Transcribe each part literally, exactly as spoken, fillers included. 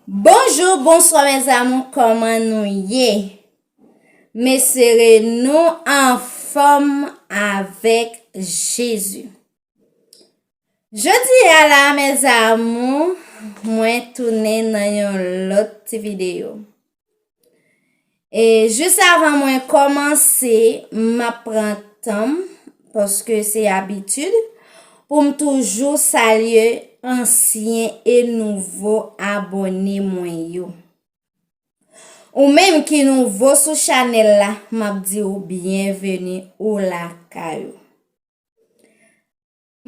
Bonjou, bonswa, mes amours, kòman nou ye? M espere nou anfòm avèk Jezi. Jodi a la, mes amours, mwen tounen nan yon lòt ti videyo. E jis avan mwen kòmanse, m ap pran tan m, paske se abitid, pou m toujou salye ansyen e nouvo abòne mwen yo. Ou menm ki nouvo sou chanèl la, m ap di w byenveni ou lakay ou.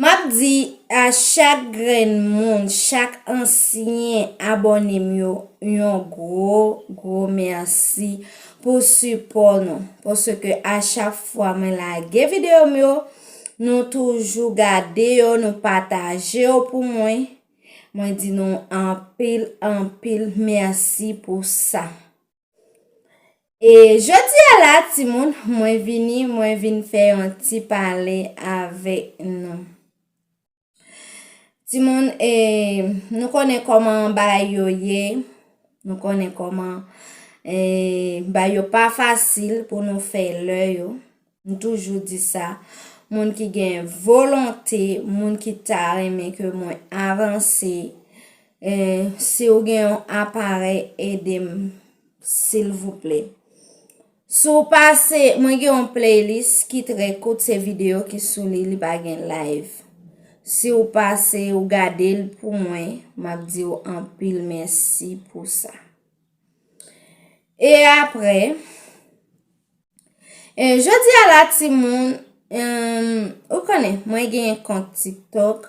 M ap di a chak grenn moun, chak ansyen abòne m yo, yon gwo, gwo mèsi pou sipò nou. Paske a chak fwa mwen lage videyo m yo, nou toujou gade yo, nou pataje yo pou mwen. Mwen di nou anpil, anpil mèsi pou sa. E jodi a la, timoun, mwen vini, mwen vin fè yon ti pale avèk nou. Timoun, e, nou konnen kòman bagay yo ye, nou konnen kòman, e, bagay yo pa fasil pou nou fè lè yo. M toujou di sa, moun ki gen volonte, moun ki ta renmen ke mwen avanse, e, si w gen yon aparèy, ede m, silvouplè. Si w pase, mwen gen yon playlist ki trè kout, se videyo ki sou li, li pa gen live. Si w pase, w gade l pou mwen, m ap di w anpil mèsi pou sa. E apre, e, jodi a la, timoun, em, ou konnen, mwen gen kont TikTok.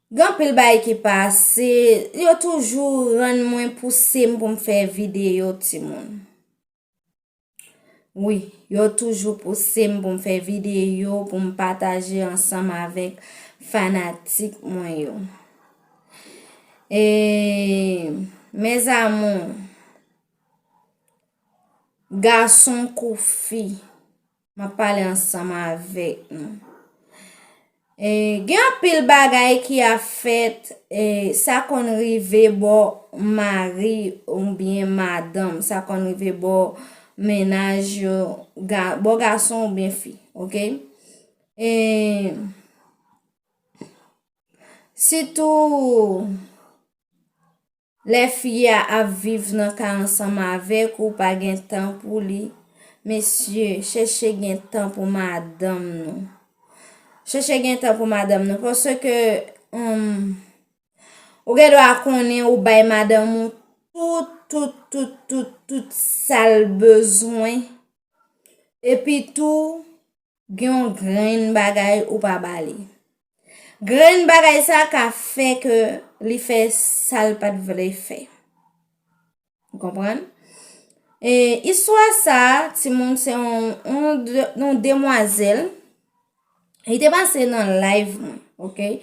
Gen anpil bagay ki pase, yo toujou rann mwen, pouse m pou m fè videyo, timoun. Wi, yo toujou pouse m pou m fè videyo, pou m pataje ansanm avèk fanatik mwen yo. E, mes amours, gason kou fi, m ap pale ansanm avèk nou. E, gen anpil bagay ki ap fèt, e, sa konn rive bò mari oubyen madanm, sa konn rive bò mennaj yo, ga-, bò gason oubyen fi, oke? E, sitou, lè fi a ap viv nan kay ansanm avèk ou, pa gen tan pou li. Mesye, chèche gen tan pou madanm nou. Chèche gen tan pou madanm nou, paske, hum, ou gen dwa konnen ou bay madanm ou tout, tout, tout, tout, tout sa l bezwen. Epi tou, gen yon grenn bagay ou pa ba li. Grenn bagay sa ka fè ke li fè sa l pa t vle fè. Ou konprann? E, istwa sa, timoun, se yon, yon de-, yon demwazèl. Li te pase nan live mwen, oke?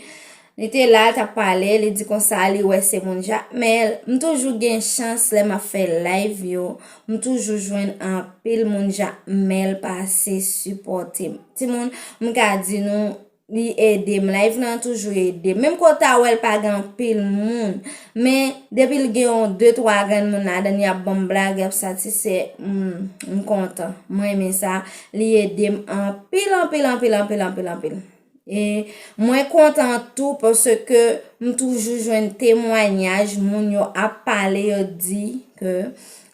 Li te la, l t ap pale, li di konsa, li wè se moun Jakmèl. M toujou gen chans lè m ap fè live yo, m toujou jwenn anpil moun Jakmèl pase sipòte m. Timoun, m ka di nou, li ede m. Live lan toujou ede m. Menm ke w ta wè l pa gen anpil moun, men depi l gen yon de twa grenn moun ladan l, y ap ban m blag, y ap satisfè, m, m kontan. Mwen renmen sa. Li ede m anpil, anpil, anpil, anpil, anpil, anpil. E mwen kontan tou paske m toujou jwenn temwayaj moun yo ap pale, yo di ke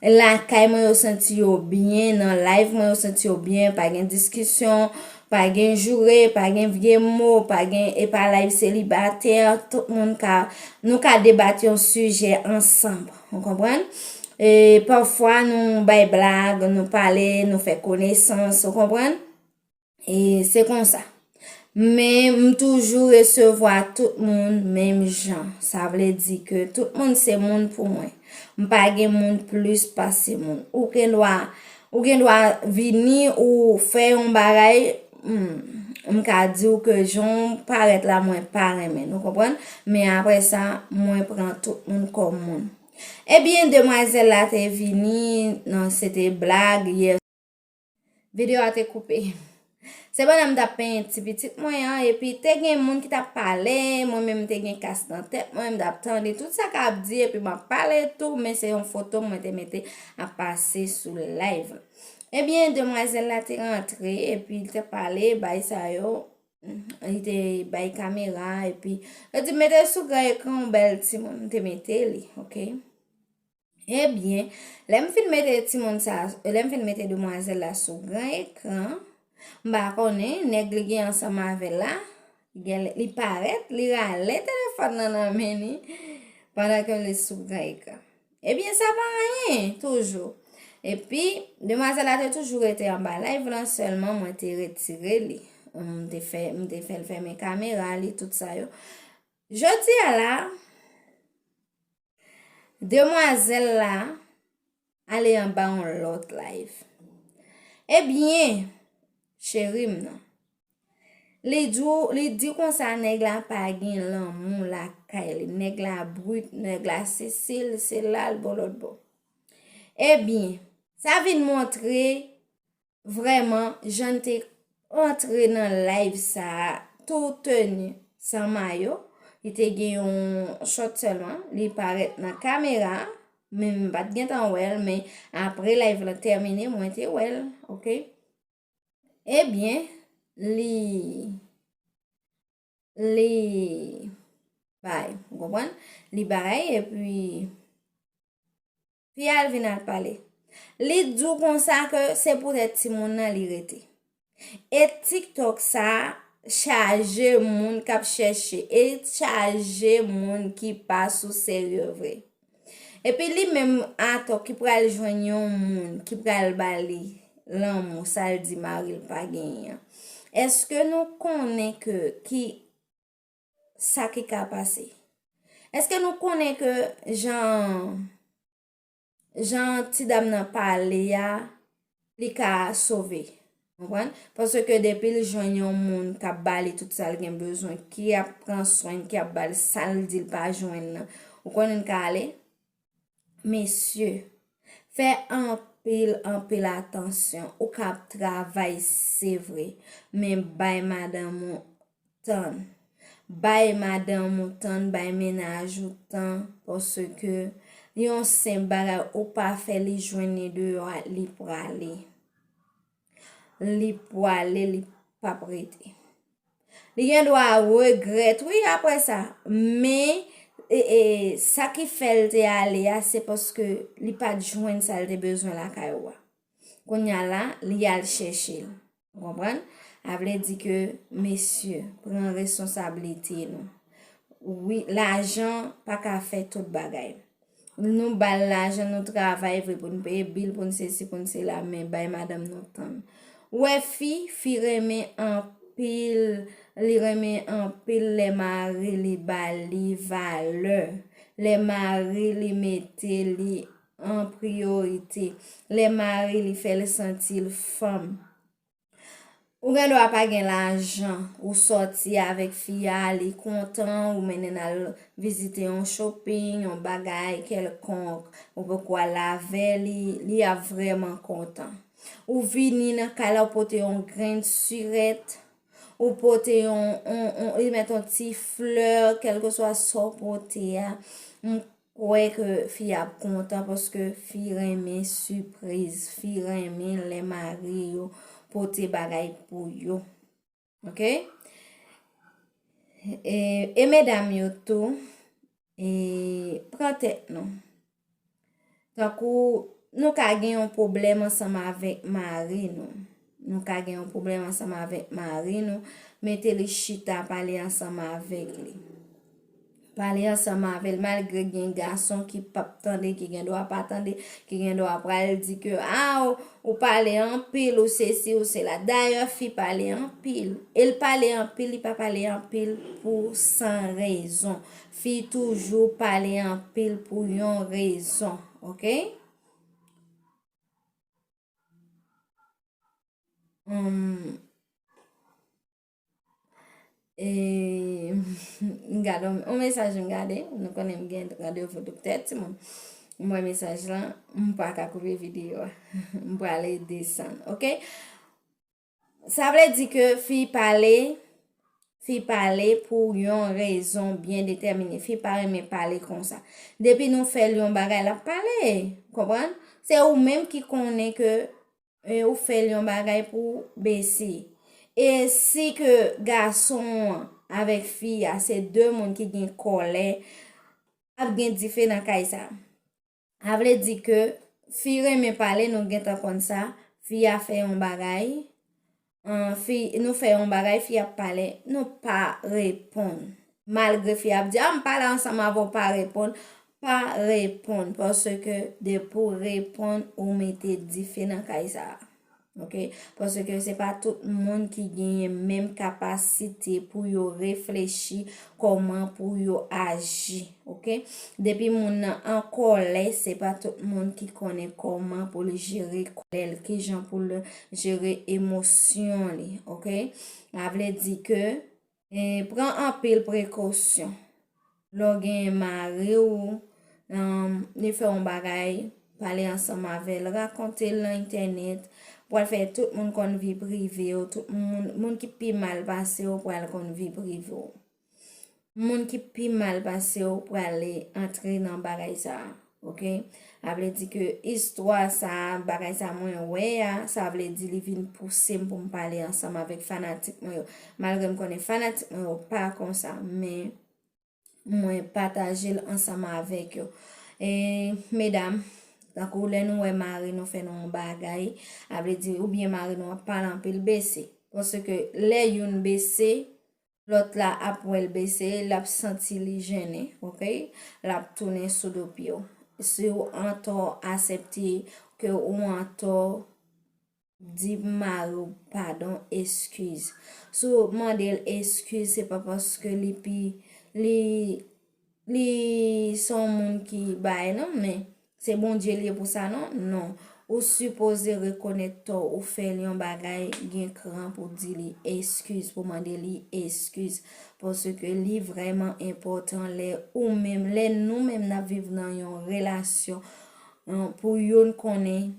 lakay mwen yo santi yo byen, nan live mwen yo santi yo byen, pa gen diskisyon, pa gen joure, pa gen vye mo, pa gen, e pa live selibatè, tout moun ka, nou ka debat yon sijè ansanm, ou konprann? E pafwa nou bay blag, nou pale, nou fè konesans, ou konprann? E se konsa. Men m toujou resevwa tout moun menm jan. Sa vle di ke tout moun se moun pou mwen. M pa gen moun plis pase moun. Ou gen dwa, ou gen dwa vini, ou fè yon bagay, hmm, m ka di w ke jan w parèt la, mwen pa renmen l, ou konprann? Men apre sa, mwen pran tout moun kòm moun. Ebyen, demwazèl la te vini, non, se te blag, yè Videyo a te koupe. Se pandan m t ap penyen ti pitit mwen an, epi te gen moun ki t ap pale, mwen menm m te gen kas nan tèt mwen, m t ap tande tout sa k ap di, epi m ap pale tou, men se yon foto mwen te mete ap pase sou live. Ebyen, demwazèl la te rantre, epi l te pale, bay sa yo, li te bay kamera, epi yo di, "Mete l sou gran ekran, yon bèl timoun." M te mete li, oke? Ebyen, lè m fin mete timoun sa, lè m fin mete demwazèl la sou gran ekran, m pa konnen, nèg li gen ansanm avè l la, li gen, li parèt, li rale telefòn nan nan men li, pandan ke li sou gran ekran. Ebyen, sa pa anyen, toujou. Epi, demwazèl la te toujou rete anba live lan, sèlman mwen te retire li. M te fè, m te fè l fèmen kamera li, tout sa yo. Jodi a la, demwazèl la ale anba yon lòt live. Ebyen, cheri m nan, li di w, li di konsa nèg la pa gen lanmou lakay li. Nèg la brit, nèg la sesi, l, sela, l bò lòt bò. Ebyen, sa vin montre vrèman, jan l te antre nan live sa a, tou teni san mayo, li te gen yon short sèlman, li parèt nan kamera, men m pa t gentan wè l, men apre live lan tèmine, mwen te wè l, oke? Ebyen, li, li bay, ou konprann? Li bay, epi fi a al vin al pale. Li di w konsa ke se poutèt timoun nan li rete. E TikTok sa chaje moun k ap chèche, e chaje moun ki pa sou serye vre. Epi li menm atò ki pral jwenn yon moun ki pral ba li lanmou, sa l di mari l pa genyen an. Èske nou konnen ke ki sa ki ka pase? Èske nou konnen ke jan, jan ti dam nan pale a, li ka sove? Konprann? Paske depi l jwenn yon moun k ap ba li tout sa l gen bezwen, ki ap pran swen l, ki ap ba l sa l di l pa jwenn nan, ou konnen l ka ale? Mesye, fè anpil, anpil atansyon. Ou ka ap travay, se vre, men bay madanm ou tan. Bay madanm ou tan, bay mennaj ou tan, paske yon senp bagay ou pa fè, li jwenn li deyò a, li prale. Li prale, li p ap rete. Li gen dwa regrèt, wi, apre sa. Men, e, e, sa ki fè l te ale a, se paske li pa t jwenn sa l te bezwen lakay ou a. Kounye a la, li al chèche l. Ou konprann? A vle di ke, mesye, pran responsablite nou. Wi, lajan pa ka fè tout bagay. Nou ba l lajan, nou travay vre pou n peye bil, pou n sesi, pou n sela, men bay madanm nou tan. Ou wè fi, fi renmen anpil, li renmen anpil lè mari li ba li valè, lè mari li mete li an priyorite, lè mari li fè l santi l fanm. Ou gen dwa pa gen lajan, ou sòti avèk fi a, li kontan, ou mennen l al vizite yon shopping, yon bagay kèlkonk, ou poko al avè li, li ap vrèman kontan. Ou vini nan kay la, ou pote yon grenn sirèt, ou pote yon, yon, yon, li met yon ti flè, kèlkeswa sa w pote a. M kwè ke fi a ap kontan paske fi renmen sipriz, fi renmen lè mari yo pote bagay pou yo. Oke? E, e medam yo tou, e, pran tèt nou. Tankou nou ka gen yon pwoblèm ansanm avèk mari nou. Nou ka gen yon pwoblèm ansanm avèk mari nou. Mete li chita, pale ansanm avèk li. Pale ansanm avè l, malgre gen gason ki p ap tande, ki gen dwa pa tande, ki gen dwa pral di ke, a, ou, ou pale anpil, ou sesi, ou sela. Dayè, fi pale anpil. E l pale anpil, li pa pale anpil pou san rezon. Fi toujou pale anpil pou yon rezon, oke? Hum, e, m gade yon, yon mesaj, m gade, nou konnen m gen randevou doktè, timoun. M wè mesaj lan, m pa ka koupe videyo a. M prale desann, oke? Sa vle di ke fi pale, fi pale pou yon rezon byen detèmine. Fi pa renmen pale konsa. Depi nou fè l yon bagay, l ap pale. Konprann? Se ou menm ki konnen ke e ou fè l yon bagay pou bese. E si ke gason an avèk fi a se de moun ki gen kòlè, ap gen dife nan kay sa. Sa vle di ke fi renmen pale, nou gentan konn sa. Fi a fè yon bagay, an, fi, nou fè yon bagay, fi ap pale, nou pa reponn. Malgre fi ap di, a, m pale ansanm avè w, pa reponn, pa reponn, paske depi w reponn, ou mete dife nan kay sa a. Ok? Paske se pa tout moun ki genyen menm kapasite pou yo reflechi kòman pou yo aji. Ok? Depi moun nan an kòlè, se pa tout moun ki konnen kòman pou l jere kòlè l, kijan pou l jere emosyon li. Ok? Sa vle di ke e pran anpil prekosyon. Lè w gen mari w, um, li fè yon bagay, pale ansanm avè l, rakonte l nan entènèt, pral fè tout moun konn vi prive w, tout moun, moun ki pi mal pase w pral konn vi prive w. Moun ki pi mal pase w prale antre nan bagay sa a, ok? Sa vle di ke istwa sa a, bagay sa a mwen wè a, sa vle di li vin pouse m pou m pale ansanm avèk fanatik mwen yo. Malgre m konnen fanatik mwen yo pa konsa, men mwen pataje l ansanm avèk yo. E, medam, tankou lè nou wè mari nou fè nou yon bagay, sa vle di oubyen mari nou ap pale anpil, bese. Paske lè youn bese, lòt la ap wè l bese, l ap santi li jennen, ok? L ap tounen sou do pye w. Si w antò, aksepte ke ou antò, di mari w padon, eskiz. Si w mande l eskiz, se pa paske li pi, li, li se yon moun ki bay non, men se Bondye li ye pou sa non, non. Ou sipoze rekonèt tò w, ou fè l yon bagay, gen kran pou di li eskiz, pou mande li eskiz. Paske li vrèman enpòtan lè ou menm, lè nou menm n ap viv nan yon relasyon, an, pou youn konnen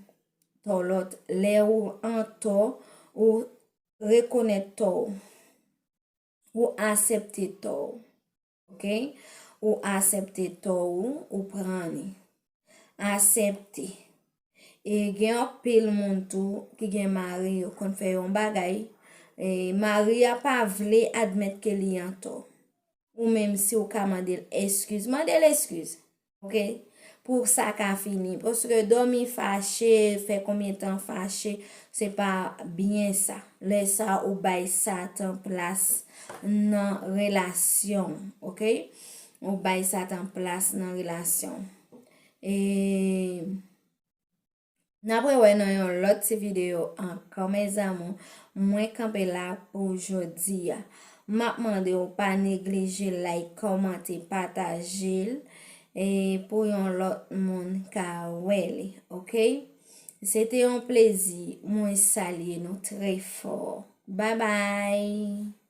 tò lòt. Lè ou an tò, ou rekonèt tò w. Ou aksepte tò w. Ok? Ou aksepte tò w, ou pran li. Aksepte. E gen anpil moun tou ki gen mari yo konn fè yon bagay, e mari a pa vle admèt ke li antò. Ou menm si w ka mande l eskiz, mande l eskiz. Ok? Pou sa ka fini. Paske dòmi fache, fè konbyen tan fache, se pa byen sa. Lè sa ou bay Satan plas nan relasyon w, ok? Ou bay Satan plas nan relasyon w. E n ap rewè nan yon lòt ti videyo ankò, mes amours. Mwen kanpe la pou jodi a. M ap mande w pa neglije like, kòmante, pataje l, e pou yon lòt moun ka wè li, ok? Se te yon plezi. Mwen salye nou trè fò. Bye bye!